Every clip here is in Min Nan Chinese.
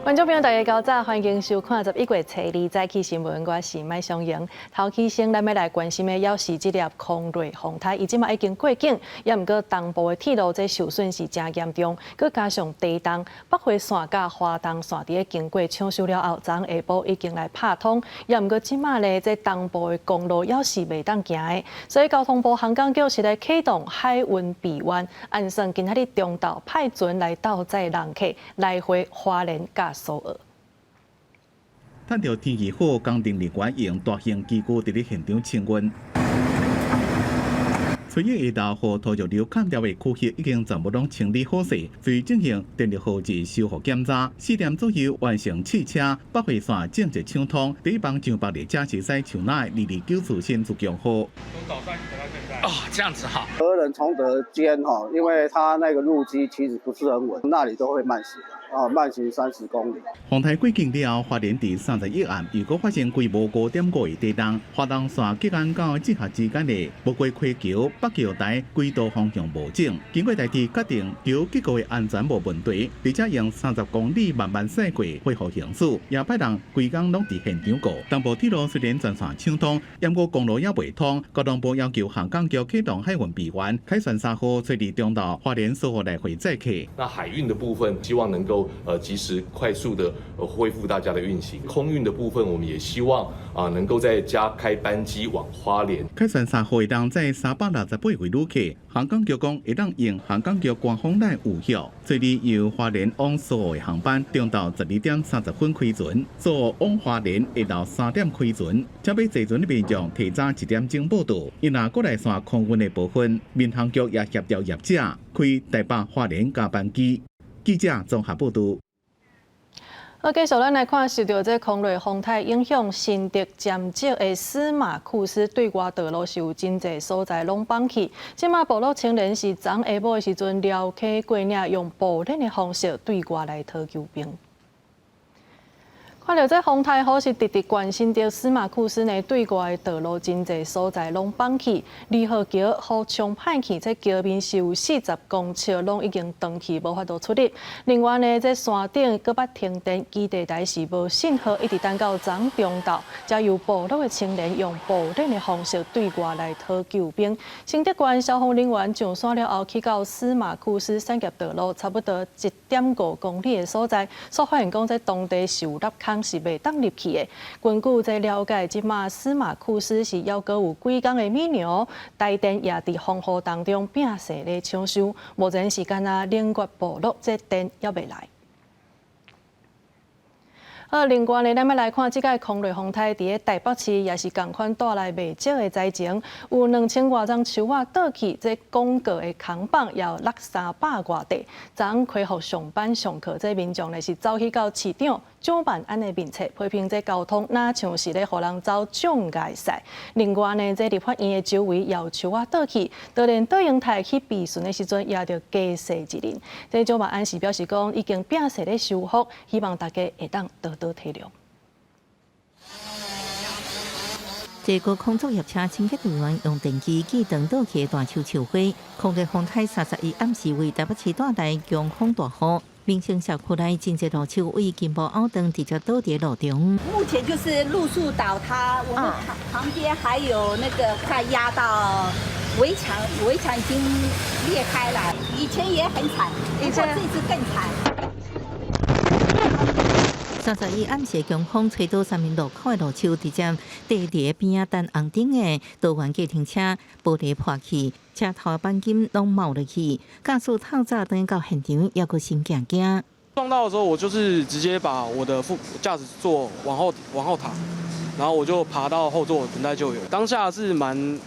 觀眾朋友，大家較早，歡迎收看11月初二早起新聞，我是麥雙瑩。頭起先，咱欲來關心的猶是這粒空雷風颱，伊這馬已經過境，也毋過東部的鐵路這受損是誠嚴重，閣加上地動，北迴線佮花東線佇咧經過搶修了後，昨昏下晡已經來拍通，也毋過這馬咧，這東部的公路猶是袂當行的，所以交通部航港局是來啟動海運備援，按算今仔日中晝派船來鬥載人客來回花蓮佮蘇澳。趁著天氣好，工程人員用大型機具佇咧現場清運。初一下晝，予土石流崁掉的區域已經全部攏清理好勢，隨進行電力號誌修復檢查。4點左右完成試車，北迴線正式暢通。第一班上北列車是駛樹林的229次新自強號。從早上等到現在。哦，這樣子哈。和仁崇德間哈，因為它那個路基其實不是很穩，那裡都會慢行。啊，慢行30公里。風颱過境了後，花蓮佇31暗又閣發生規模5.5的地動，花東線吉安到志學之間的木瓜溪橋北橋台軌道方向無整，經過大致確定橋結構的安全無問題，而且用30公里慢慢駛過恢復行駛，也派人規工攏佇現場顧。東部鐵路雖然全線暢通，毋過公路猶袂通，交通部要求航港局啟動海運備援，凱旋3號初二中晝花蓮蘇澳來回載客。那海運的部分，希望能夠及時快速的恢復大家的運行。空運的部分，我們也希望啊能夠再加開班機往花蓮。凱旋三號會當載368位旅客，航港局講會當用航港局官方來預約。初二由花蓮往蘇澳的航班，中晝12點30分開船；蘇澳往花蓮下晝3點開船。這欲坐船的民眾提早1點鐘報到。伊若閣來線空運的部分，民航局也協調業者開台北花蓮加班機。記者綜合報導。好，繼續咱來看受著這空雷風颱影響，新竹尖石的司馬庫斯對外道路是有真濟所在攏崩去。這馬部落青年是昨下晡的時陣，撩溪過嶺，用步練的方式對外來討救兵。看著這風颱雨是直直關新竹司馬庫斯呢對外的道路真濟所在攏崩去，二號橋予沖歹去，這橋面是有40公尺攏已經斷去，無法度出入。另外呢，這山頂閣捌停電，基地台是無信號，一直等到昨中晝，才由部落的青年用步練的方式對外來討救兵。新竹縣消防人員上山了後，去到司馬庫斯產業道路差不多1.5公里的所在，所發現講這當地是有凹空是袂當入去的。根據這了解，這馬司馬庫斯是猶閣有幾工的米糧，台電也佇風雨當中拼勢咧搶修，目前是干焦冷月部落這電猶未來。好，另外呢，咱欲來看這個空雷風颱佇咧台北市也是仝款帶來袂少的災情，有2000外叢樹仔倒去，這廣告的扛棒也有落300外塊。昨昏恢復上班上課，這民眾呢是走去到市長蔣萬安的面前，批評這交通若像是咧予人走障礙賽。另外呢，這立法院的周圍也有樹仔倒去，就連卓榮泰去備詢的時陣，也著加踅一輪。這蔣萬安是表示講，已經拼勢咧修復，希望大家會當多多體諒。這個空作業車清潔隊員用電機鋸斷倒去的大樹樹花，空雷風颱31暗時為台北市帶來強風大雨，民生社區內真濟路樹為筋部拗斷，直接倒佇路中。目前就是路樹倒塌，我們旁邊還有那個快壓到圍牆，圍牆已經裂開了。以前也很慘，不過這次更慘。31暗時強風吹倒三民路口的路樹，直接綴佇邊仔等紅燈的多元計程車玻璃破去，車頭的鈑金攏冒落去，駕駛透早轉到現場，猶閣心驚驚。撞到的時候，我就是直接把我的副駕駛座往後躺，然後我就爬到後座等待救援。當下是蠻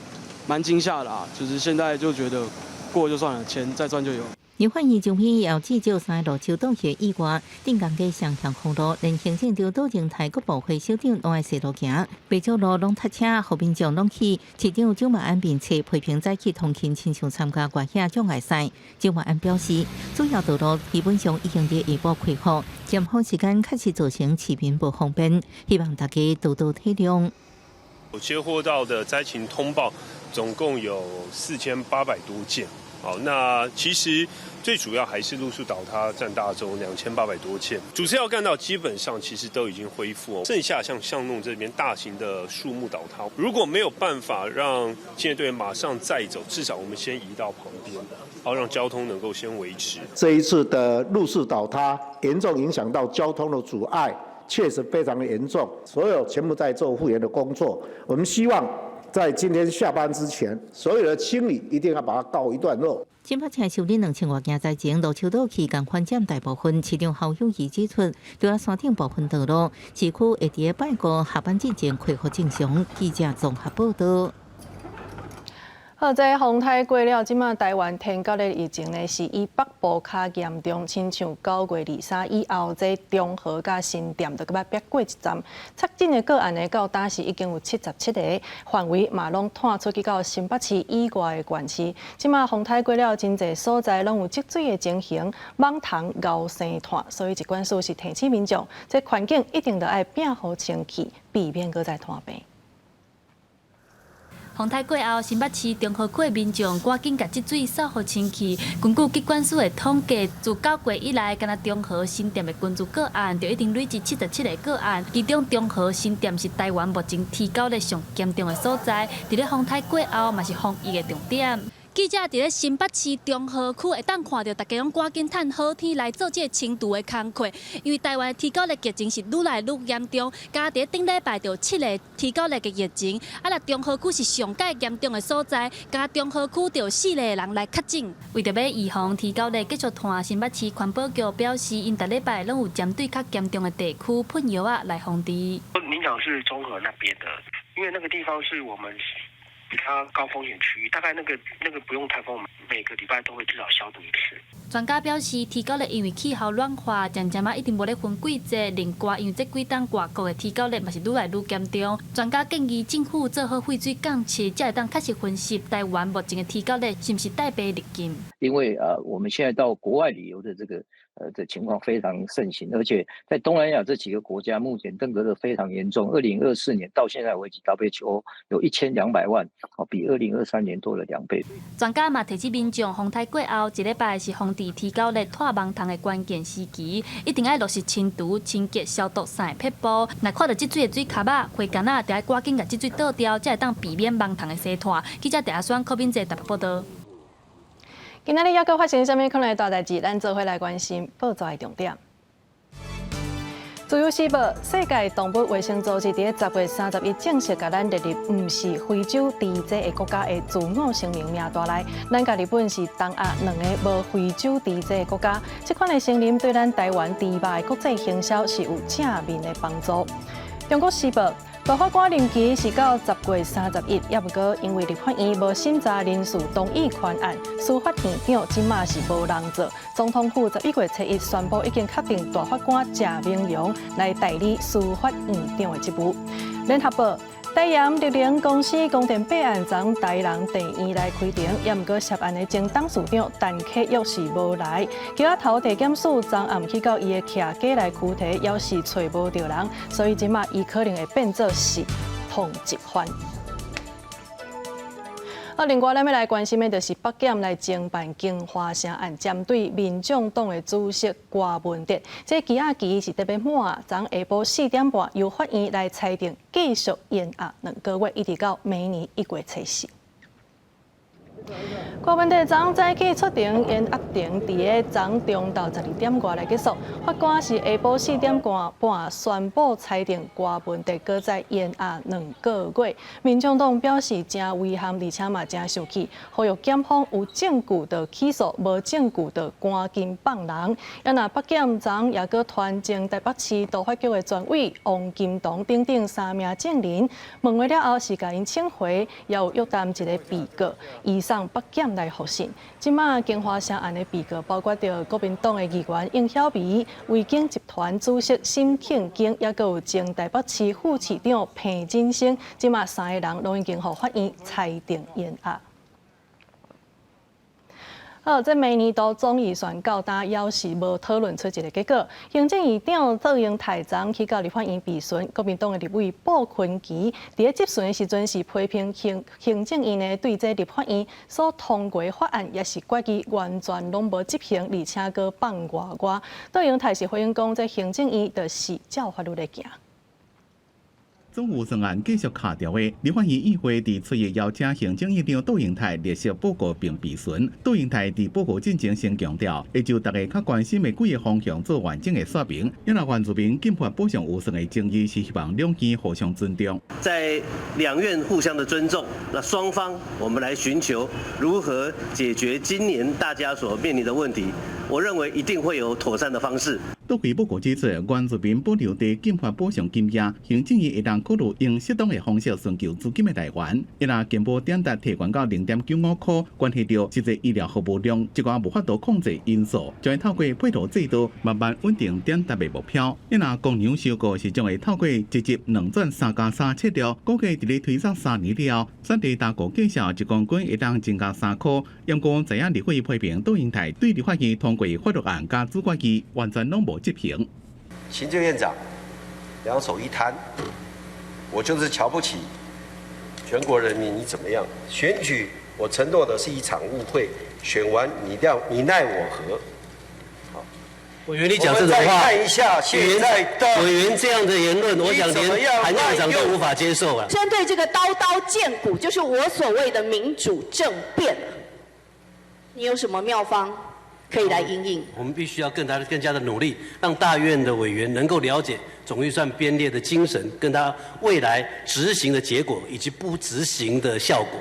驚嚇的啊，就是現在就覺得過就算了，錢再賺就有。立法院周邊有至少三個路樹倒去意外，鎮江街雙向封路，連行政長卓榮泰閣部會首長攏愛踅路行，袂少路攏塞車，予民眾攏去市長蔣萬安面冊批評早起通勤，親像參加外遐障礙賽。蔣萬安表示，主要道路基本上已經佇下晡開放，尖峰時間確實造成市民不方便，希望大家多多體諒。我接獲到的災情通報總共有4800多件。好，那其實最主要還是路樹倒塌佔大宗，2800多件。主次要幹道基本上其實都已經恢復，剩下像巷弄這邊大型的樹木倒塌，如果沒有辦法讓清潔隊員馬上載走，至少我們先移到旁邊，好讓交通能夠先維持。這一次的路樹倒塌，嚴重影響到交通的阻礙，確實非常的嚴重。所有全部在做復原的工作，我們希望在今天下班之前，所有的清理一定要把它告一段落。新北市受理2000外件災情，路樹倒去共款佔大部分。市長侯友宜指出，除了山頂部分道路，市區會佇拜五下班之前恢復正常。記者綜合報道。好，這風颱過了，這馬台灣天狗的疫情呢，是以北部較嚴重，親像9月23以後，這中和佮新店就閣欲逼過一站。確診的個案呢，到今時已經有77個，範圍嘛攏拓出去到新北市以外的縣市。這馬風颱過了，真濟所在攏有積水的情形，蠓蟲𠢕生湠，所以疾管署是提醒民眾，這環境一定著愛摒予清氣，避免閣再傳病。風颱過後，新北市中和區的民眾趕緊共積水掃予清氣。根據疾管署的統計，自9月以來，干焦中和新店的群聚個案就已經累積77個個案，其中中和新店是台灣目前天狗癩上嚴重的所在。佇咧風颱過後，嘛是防疫的重點。記者佇咧新北市中和區會當看著，大家攏趕緊趁好天來做這个清除的工課，因為台灣天狗癩疫情是愈來愈嚴重，加佇頂禮拜就有七个天狗癩的疫情，啊，若中和區是上蓋嚴重的所在，加中和區就有四个人來確診。為著欲預防天狗癩繼續傳，新北市環保局表示，𪜶逐禮拜攏有針對較嚴重的地區噴藥仔來防治。您講是中和那邊的，因為那個地方是我們比較高風險區域，大概那個不用颱風，我們每個禮拜都會至少消毒一次。專家表示，天狗癩因為氣候暖化，漸漸仔一直無咧分季節，另外因為這幾冬外國的天狗癩嘛是愈來愈嚴重。專家建議政府做好廢水監測，才會當確實分析台灣目前的天狗癩是毋是帶病入境。因為我們現在到國外旅遊的這個的情況非常盛行，而且在東南亞這幾個國家，目前登革熱非常嚴重。2024年到現在為止，WHO 有1200萬，哦，比2023年多了2倍。專家嘛提醒民眾，風颱過後一禮拜是防治天狗癩湠蠓蟲的關鍵時期，一定愛落實清除、清潔、消毒三个撇步。若看著積水的水跤仔、花矸仔，就愛趕緊共積水倒掉，才會當避免蠓蟲的生湠。記者鄭阿雙、柯敏哲台北報道。今仔日猶閣發生啥物款的大代誌？咱做伙來關心報紙的重點。自由時報，世界動物衛生組織佇10月31正式共咱列入毋是非洲豬災的國家的自我聲明名單內。咱佮日本是東亞兩个無非洲豬災的國家。這款的承認對咱台灣豬肉的國際行銷是有正面的幫助。中國時報，大法官任期是到10月31，也毋過因為立法院無審查人事動議權案，司法院長這馬是無人做。總統府11月7日宣布，已經確定大法官謝銘洋來代理司法院長的職務。聯合報，台鹽綠能公司光電弊案，昨台南地院來開庭，也毋過涉案的前董事長陳克育是無來。橋仔頭地檢署昨暗去到伊的徛家來拘提，猶是揣無著人，所以這馬伊可能會變做是通緝犯。好，另外咱欲來關心的，就是北檢來偵辦京華城案，針對民眾黨的主席郭文哲，這羈押期是得欲滿，昨下晡4點半由法院來裁定繼續延押2個月，一直到明年1月24。郭文哲昨早起出庭延押庭，佇个昨中晝12點外來結束。法官是下晡4點半宣布裁定郭文哲閣再延押兩個月。民眾黨表示誠遺憾，而且嘛誠生氣，呼籲檢方有證據就起訴，無證據就趕緊放人。啊若北檢昨也閣傳前台北市都發局的專委王金堂等等三名證人，問話了後是共𪜶請回，也有約談一个被告，移送北檢來複審。這馬京華城案的被告包括著國民黨的議員應曉薇、維景集團主席沈慶京，抑閣有前台北市副市長彭錦聲。這馬三个人攏已經予法院裁定延押。好，這明年度總預算到今猶是無討論出一個結果。行政院長卓榮泰昨去到立法院備詢，國民黨的立委傅崑萁佇咧質詢的時陣是批評行行政院呢對這立法院所通過的法案抑是決議完全攏無執行，而且閣放外外。卓榮泰是回應講，這行政院就是照法律來行。總預算案繼續卡著的，立法院議會佇初一邀請行政院長卓榮泰列席報告並備詢。卓榮泰佇報告進前先強調，會就大家較關心的幾个方向做完整的說明。因為原住民禁發補償預算的爭議是希望兩院互相尊重，在兩院互相的尊重，那雙方我們來尋求如何解決今年大家所面臨的問題。我認為一定會有妥善的方式。卓榮報告指出，原住民保留地禁發補償金額，行政院會當考慮用適當的方式尋求資金的來源。伊若健保點值提懸到0.95塊，關係著實際醫療服務量，這個無法度控制因素，將會透過配套制度慢慢穩定點值的目標。伊若公糧收購是將會透過一集兩轉三加三策略，估計佇咧推送3年了後，選地大國計數一公斤會當增加3塊。毋過在野立委批評卓榮泰對立法院通過法律案佮決議完全攏無執行。行政院長兩手一攤，我就是瞧不起全國人民，你怎麼樣？選舉我承諾的是一場誤會，選完你要你奈我何？好，委員你講這種話，看一下現在的委員這樣的言論，我想連韓院長都無法接受啊。針對這個刀刀見骨，就是我所謂的民主政變，你有什麼妙方可以來因應？我們必須要更加的努力，讓大院的委員能夠了解總預算編列的精神，跟他未來執行的結果以及不執行的效果。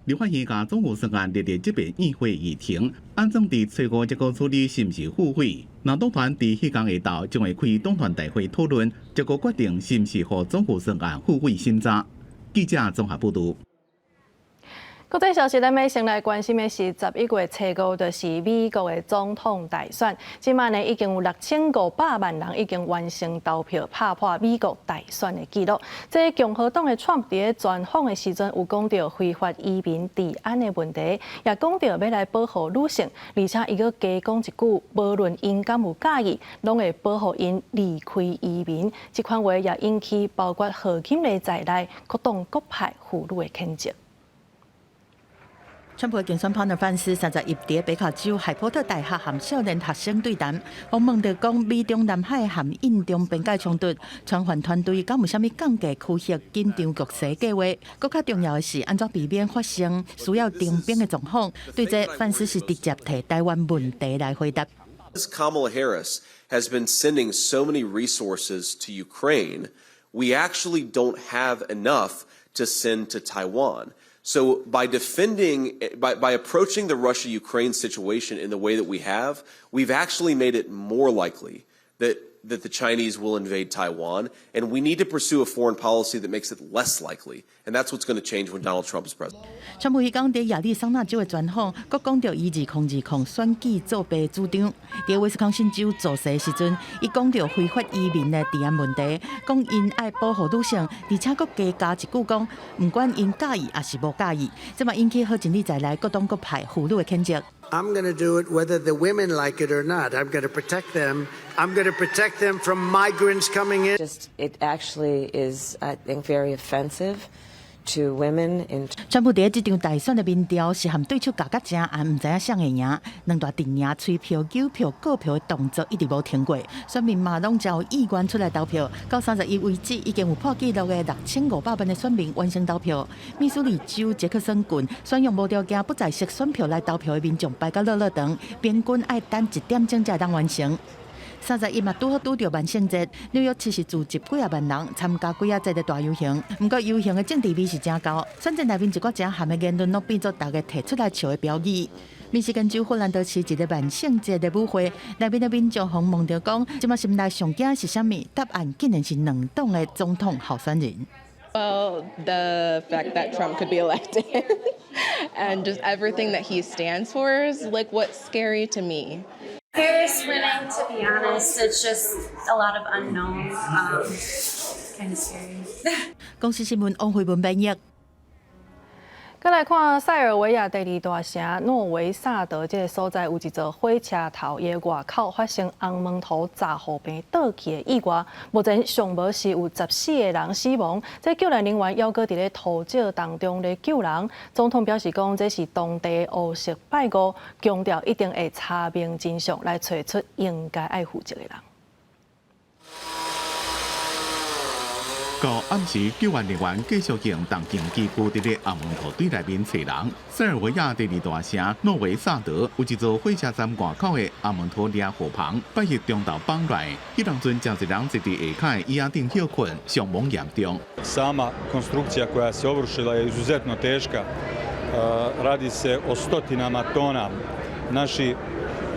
立法院共總預算案列入這遍議會議程，按怎佇初五這個處理是毋是付費？若黨團佇彼工下晝將會開黨團大會討論，結果決定是毋是予總預算案付費審查。記者綜合報導。國際消息，咱欲先來關心的是11月初五，就是美國的總統大選。這馬呢已經有6500萬人已經完成投票，拍破美國大選的紀錄。這共和黨的川普佇專訪的時陣，有講著非法移民治安的問題，也講著欲來保護女性，而且伊閣加講一句，無論𪜶敢有佮意，攏會保護𪜶離開移民。這款話也引起包括賀錦麗在內各黨各派婦女的譴責。川普競選 partner 范斯31佇北卡州海波特大學和少年學生對談，訪問著講美中南海和印中邊界衝突，傳喚團隊敢有啥物降低區域緊張局勢計劃？閣較重要的是，按怎避免發生需要徵兵的狀況？對這范斯是直接提台灣問題來回答。 Kamala Harris has been sending so many resources to Ukraine, we actually don't have enough to send to Taiwan. So by approaching the Russia-Ukraine situation in the way that we have, we've actually made it more likely that the Chinese will invade Taiwan, and we need to pursue a foreign policy that makes it less likely. And that's what's going to change when Donald Trump is president. 川普彼工佇亞利桑那州的專訪，閣講著伊2020選舉作弊主張。佇威斯康辛州造勢時陣，伊講著非法移民的治安問題，講𪜶愛保護女性，而且閣加加一句講，毋管𪜶佮意抑是無佮意，這嘛引起賀錦麗在內各黨各派婦女的譴責。 I'm going to do it whether the women like it or not. I'm going to protect them. I'm going to protect them from migrants coming in. Just it actually is, I think, very offensive to women in 川普佇這場大選的民調是和對手咬甲誠絚，毋知影誰會贏。兩大陣營催票、糾票、告票的動作一直無停過。選民嘛攏真有意願出來投票。到31為止，已經有破紀錄的6500萬的選民完成投票。密蘇里州傑克森郡選用無條件不在色選票來投票的民眾排甲落落長，平均愛等一點鐘才會當完成。31嘛拄好拄著萬聖節，紐約市是聚集幾仔萬人參加鬼仔節的大遊行。毋過遊行的政治味是誠厚，選戰內面一寡誠譀的言論，攏變做逐家提出來笑的標語。密西根州霍蘭德市一個萬聖節的舞會，內面的民眾予問著講，這馬心內上驚是啥物？答案竟然是兩黨的總統候選人。 Well, the fact that Trump could be elected and just everything that he stands for is like what's scary to me. Harris winning, to be honest, it's just a lot of unknowns. Kind of scary. 公視新聞王慧文編譯。閣來看塞爾維亞第二大城諾維薩德這个所在，有一座火車頭伊外口發生紅毛塗閘雨棚倒去的意外，目前上無是有14个人死亡，這救援人員猶閣佇咧塗石當中咧救人。總統表示講，這是當地烏色拜五，強調一定會查明真相，來揣出應該愛負責的人。到暗時，救援人員繼續用重型機具佇咧紅毛塗堆內面揣人。塞爾維亞第二大城諾維薩德有一座火車站外口的紅毛塗掠雨棚，拜日中晝崩落，彼當陣誠濟人坐佇下跤的椅仔頂歇睏，傷亡嚴重。 Sama konstrukcija koja se obrušila je izuzetno teška. Radi se o stotinama tona. Naši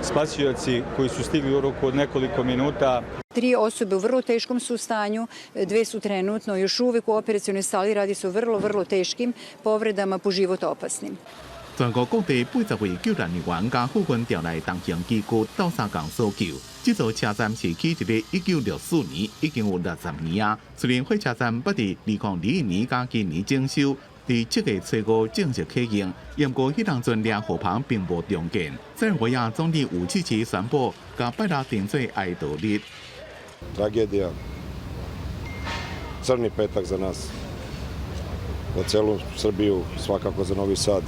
spasioci koji su stigli u roku od nekoliko minuta. Tri osobe u vrlo teškom su stanju, dve su trenutno još uvek u operacionoj sali, radi se o vrlo, vrlo teškim povredama po život opasnim. 全國各地80位救援人員佮附近調來重型機具鬥相共搜救。這座車站是起佇咧1964年，已經有60年啊。雖然火車站捌佇2021年佮今年整修，佇7月初5正式啟用，毋過彼當陣掠雨棚並無重建。塞爾維亞總理武契奇宣布，共拜六定做哀悼日。 Tragedija, crni petak za nas, za celu Srbiju, svakako za Novi Sad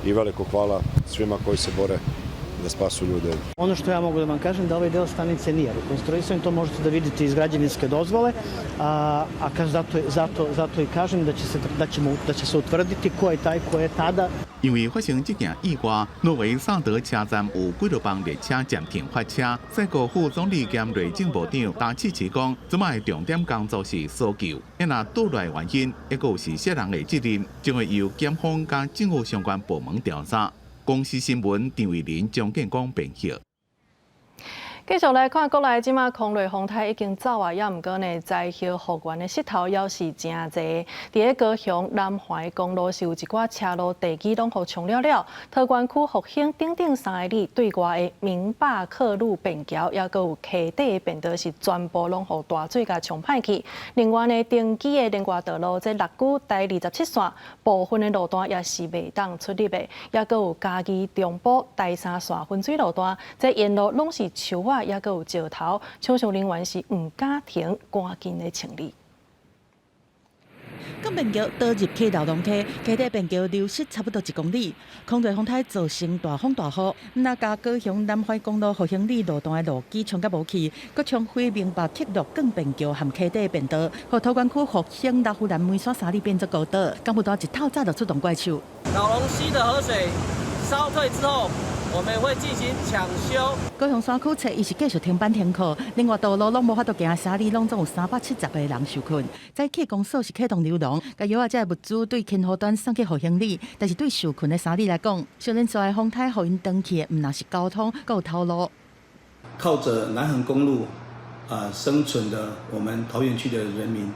i veliko hvala svima koji se bore da spasu ljude. Ono što ja mogu da vam kažem da ovaj deo stanice nije rekonstruisan, to možete da vidite iz građevinske dozvole, a kažem, zato i kažem da će se utvrditi ko je taj ko je tada. 因為發生這件意外，諾維薩德車站有幾落班列車暫停發車。塞國副總理兼內政部長達契奇講，這擺重點工作是搜救，若倒落原因，抑閣有是啥人的責任，將會由檢方佮政府相關部門調查。公視新聞張慧玲、張建光編譯。繼續來看國內這馬空雷風颱已經走啊，猶毋過呢，災後復原的勢頭猶是誠濟。佇咧高雄南環公路是有一寡車路地基攏予沖了了，桃園區復興頂頂3里對外的明霸克路便橋，猶閣有溪底的便道是全部攏予大水共沖歹去。另外呢，登基的連外道路這六龜台27線部分的路段也是袂當出入的，猶閣有嘉義中埔台三線分水路段，這沿路攏是樹仔。猶閣有石頭，搶修人員是毋敢停，趕緊咧清理。鋼便橋倒入去荖濃溪，溪底便橋流失差不多1公里。空雷風颱造成大風大雨，毋但共高雄南環公路復興里路段的路基沖甲無去，閣沖毀明霸克路鋼便橋和溪底便道，予桃園區復興老虎南梅山3里變做孤島。港務單一透早就出動怪手。荖濃溪的河水稍退之後，我們會進行搶修。高雄山區初一是繼續停班停課，另外道路攏無法度行，沙里攏總有370個人受困。早起公所是啟動流動，共藥仔這个物資對勤河端送去予鄉里，但是對受困的沙里來講，小連續的風颱予𪜶斷去的，毋但是交通，閣有頭路。靠着南橫公路生存的我們桃園區的人民，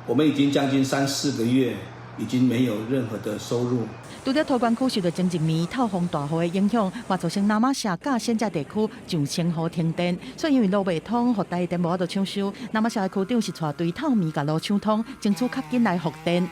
我們已經將近三四個月，已經沒有任何的收入。除了桃園區受到前一暝透風大雨的影響，嘛造成那瑪夏佮仙這地區上千戶停電，所以因為路袂通，予台電無法度搶修。那瑪夏的區長是帶隊透暝共路搶通，爭取較緊來復電。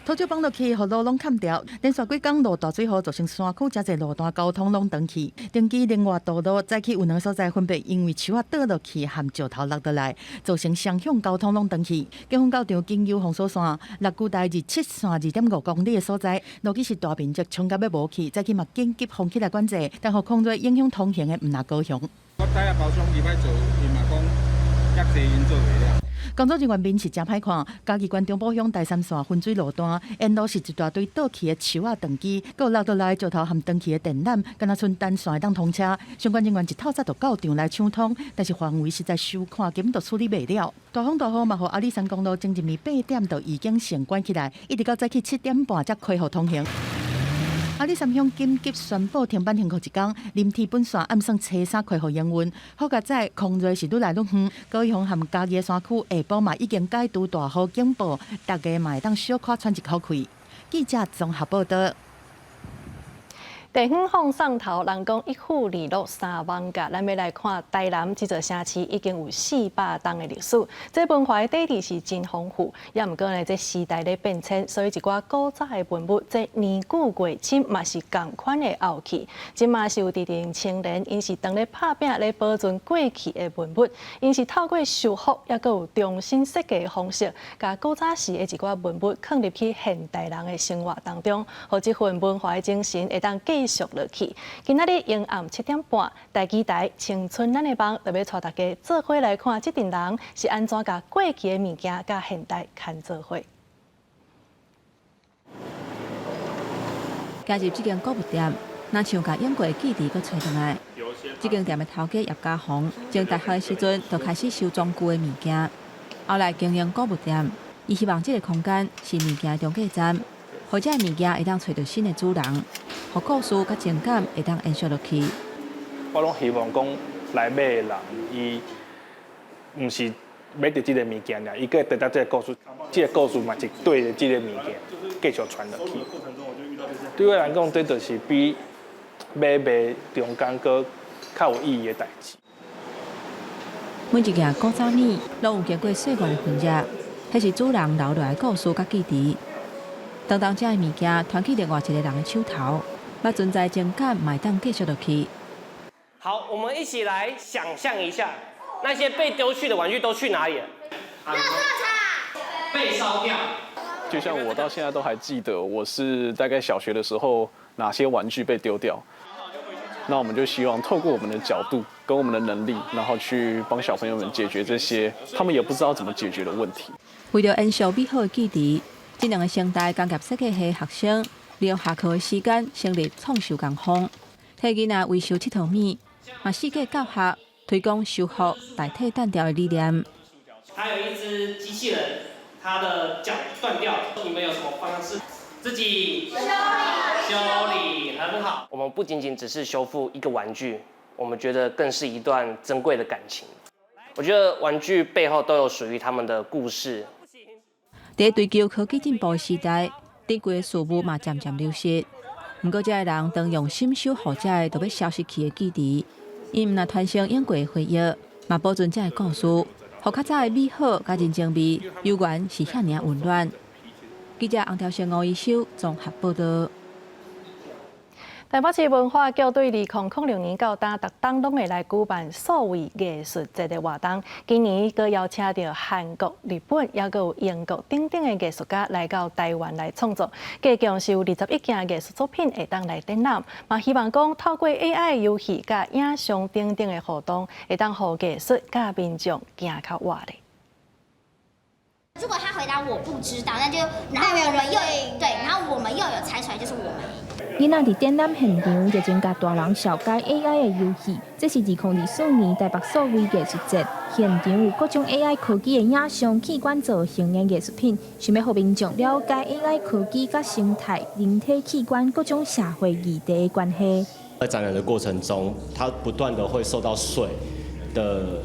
土石崩落去，予路攏崁掉。連續幾工落大水雨，造成山區誠濟路段交通攏斷去。登基另外道路早起有兩个所在分別因為樹仔倒落去和石頭落落來，造成雙向交通攏斷去。警方到場緊急封鎖線，六龜台27線2.5公里的所在，路基是大面積沖甲欲無去，早起嘛緊急封起來管制，但予空雷影響通行的毋但高雄。我知影包商伊欲做，伊嘛講遐濟𪜶做袂了。工作人員面是誠歹看，嘉義縣中埔鄉台三線分水路段，沿路是一大堆倒去的樹仔斷枝，閣有落落來石頭和斷去的電纜，敢若賰單線會當通車。相關人員一透早就到場來搶通，但是範圍實在傷寬，根本就處理袂了。大風大雨嘛，予阿里山公路前一暝8點就已經先關起來，一直到早起7點半才開放通行。阿里山鄉緊急宣布停班停課一工，林鐵本線按算初三恢復營運。好佳哉空雷是愈來愈遠，高雄和嘉義的山區下晡嘛已經解除大雨警報，大家嘛會當小可喘一口氣。記者綜合報道。地方放送頭，人講一府二鹿三艋舺，咱欲來看台南這座城市已經有400冬的歷史，這文化的底蘊是真豐富。也毋過呢，這時代咧變遷，所以一寡古早的文物，這年久月深嘛是仝款的漚去。這馬是有佇陣青年，𪜶是當咧拍拚咧保存過去的文物，𪜶是透過修復，抑閣有重新設計的方式，共古早時的一寡文物囥入去現代人的生活當中，予這份文化的精神會當繼續落去。今仔日晚暗7點半，大基台青春咱的夢，就欲帶大家做伙來看這陣人是按怎共過去的物件佮現代牽做伙。行入這間古物店，若像共用過的記憶閣揣轉來。這間店的頭家葉家宏，從大學的時陣就開始收藏舊的物件，後來經營古物店，伊希望這个空間是物件的中繼站，予這个物件會當揣著新的主人，予故事佮情感會當延續落去。我攏希望講來買的人，伊毋是買著這个物件爾，伊閣會得到這个故事，這个故事嘛是綴著這个物件繼續傳落去。對我來講，這就是比買賣中間閣較有意義的代誌。每一件古早物攏有經過歲月的痕跡，彼是主人留落來的故事佮記憶。當當這个物件傳去另外一个人的手頭，把存在情感嘛會當繼續落去。好，我們一起來想象一下，那些被丟去的玩具都去哪裡了？垃圾場被燒掉。就像我到現在都還記得，我是大概小學的時候哪些玩具被丟掉。那我們就希望透過我們的角度跟我們的能力，然後去幫小朋友們解決這些他們也不知道怎麼解決的問題。為著延續美好的記憶，這兩个成大工業設計系學生利用下課的時間成立創修工坊，替囡仔維修𨑨迌物，嘛四界教學推廣修復代替擲掉的理念。還有一隻機器人，它的腳斷掉了，你們有什麼方式？自己修理，修理很好。我們不僅僅只是修復一個玩具，我們覺得更是一段珍貴的感情。我覺得玩具背後都有屬於他們的故事。佇追求科技進步的時代，珍貴的事物嘛漸漸流失。毋過，這个人當用心守護這个都欲消失去的記憶，伊毋但傳承用過的回憶，嘛保存這个故事，予較早的美好佮人情味，猶原是遐爾仔溫暖。記者洪條成、吳一修綜合報導。台北市文化局對2006年到今，逐冬攏會來舉辦數位藝術節的活動。今年閣邀請著韓國、日本，抑閣有英國等等的藝術家來到台灣來創作，計共是有21件藝術作品會當來展覽。嘛希望講透過 AI 遊戲佮影像等等的活動，會當予藝術佮民眾行較活咧。如果他回答我不知道，那就然後我們又對，然後我們又有猜出來，就是我們。囡仔佇展覽現場熱情共大人紹介 AI 的遊戲，這是2024年台北數位藝術節現場有各種 AI 科技的影像、器官造型的藝術品，想欲予民眾了解 AI 科技佮生態、人體器官各種社會議題的關係。在展覽的過程中，它不斷的會受到水的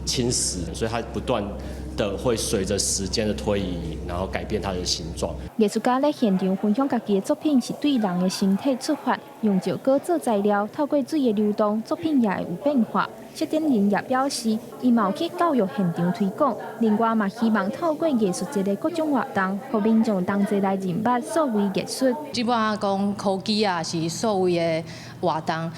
侵蝕，所以它不斷的會隨着時間的推移，然後改變它的形狀。藝術家咧現場分享家己的作品，是對人的身體出發，用石膏做材料，透過水的流動，作品也會有變化。策展人也表示，伊嘛有去教育現場推廣，另外嘛希望透過藝術節的各種活動，予民眾同齊來認捌數位藝術。這擺講科技啊，是數位的活動，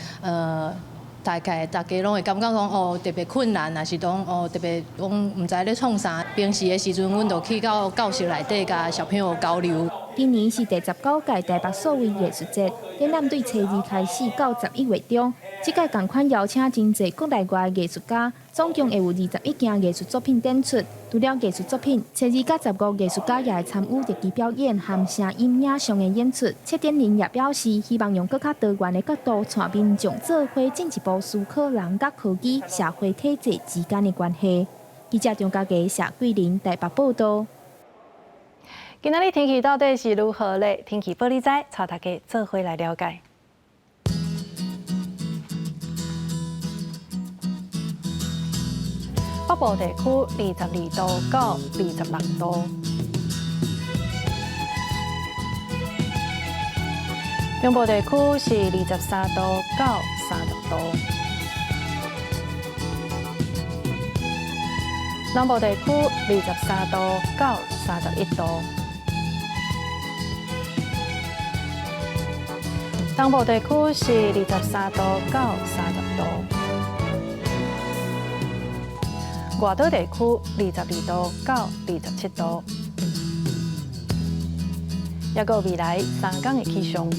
大概大家攏會感覺講哦特別困難，抑是講哦特別講毋知咧創啥。平時的時陣，阮就去到教室內底共小朋友交流。今年是第19屆台北數位藝術節，展覽對初二開始到11月中。這屆仝款邀請真濟國內外藝術家，總共會有21件藝術作品展出。除了藝術作品，初二佮15藝術家也會參與特技表演和聲音影像的演出。策展人也表示，希望用閣較多元的角度，帶民眾做伙進一步思考人佮科技、社會體制之間的關係。記者張家傑、謝桂林台北報導。今仔日天氣到底是如何咧？天氣報你知，帶大家做伙來了解。北部地區22度到26度。中部地區是23度到30度，南部地區23度到31度，東部地區是23度到30度，外島地區22度到27度，抑閣未來3工的氣象。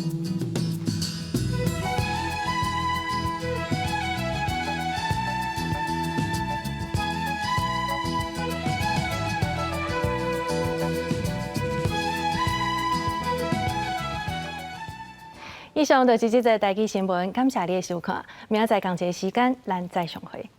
以上就是這則台語新聞，感謝你的收看，明仔載仝一个時間，咱再相會。